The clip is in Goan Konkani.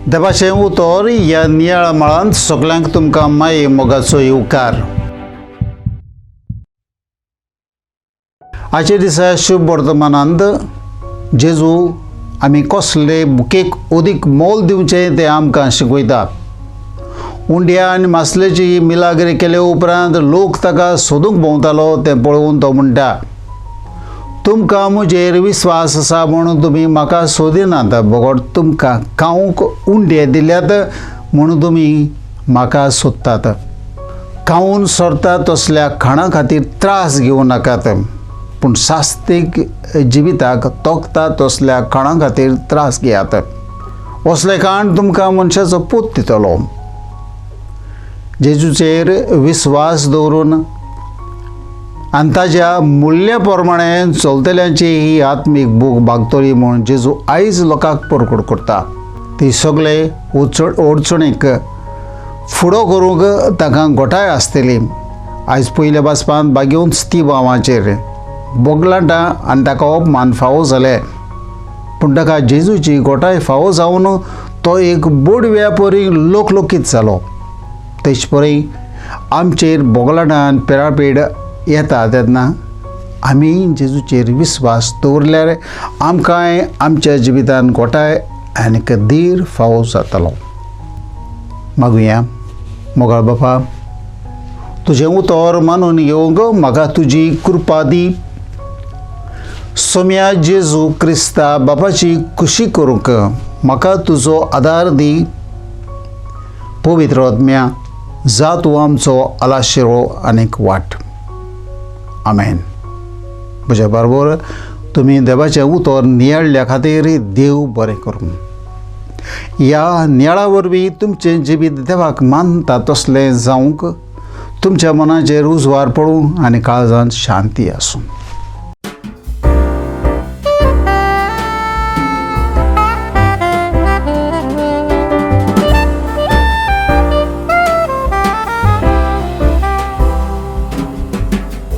देवाचें उतर ह्या नियाळ मळांत सगल्यांक तुमकां माये मोगाचो येवकार. आयच्या दिसा शुभ वर्तमानांत जेजू आमी कसले बुकेक अदीक मोल दिवचें तें आमकां शिकयता. उंड्या आनी मासलेची मिलाग्री केले उपरांत लोक ताका सोदूंक भोंवतालो तें पळोवन तो म्हणटा, तुमकां म्हजेर विस्वास आसा म्हणून तुमी म्हाका सोदिनात, बगर तुमकां खावंक उंडे दिल्यात म्हणून तुमी म्हाका सोदतात. खावन सरता तसल्या खाणा खातीर त्रास घेवं नाकात, पूण सास्तीक जिविताक तोखता तसल्या खाणा खातीर त्रास घेयात. असलें खाण तुमकां मनशाचो पूत दितलो. जेजूचेर विस्वास दवरून आनी ताज्या मुल्या प्रमाणे चलतल्यांची ही आत्मीक भूक भागतली म्हूण जेजू आयज लोकांक परकोट करता. ती सगळे अडचणीक फुडो करूंक तांकां गोठाय आसतली. आयज पयल्या बासपांत बागेवन स्तिवांवाचेर बोगलाटां आनी ताका अपमान फावो जाले, पूण ताका जेजूची गोठाय फावो जावन तो एक बोडव्या परी लोकलोकीत जालो. तेच परी आमचेर बोगलाटां आनी पेरापेड येता तेन्ना आमी जेजूचेर विस्वास दवरल्यार आमकांय आमच्या जिवितान गोठाय आनीक धीर फावो जातलो. मागुया. मोगाळ बापा, तुजें उतर मानून घेवंक म्हाका तुजी कृपा दी. सोम्या जेजू क्रिस्ता बापाची खुशी करूंक म्हाका तुजो आदार दी. पवित्र आत्म्या, जा तूं आमचो आलाशिरो आनीक वाट. आमेन. म्हज्या बरोबर तुमी देवाचें उतर नियाळ्ळ्या खातीर देव बरें करूं. ह्या नियाळा वरवीं तुमचें जिवीत देवाक मानता तसलें जावंक तुमच्या मनाचेर उजवार पडूं आनी काळजांत शांती आसूं.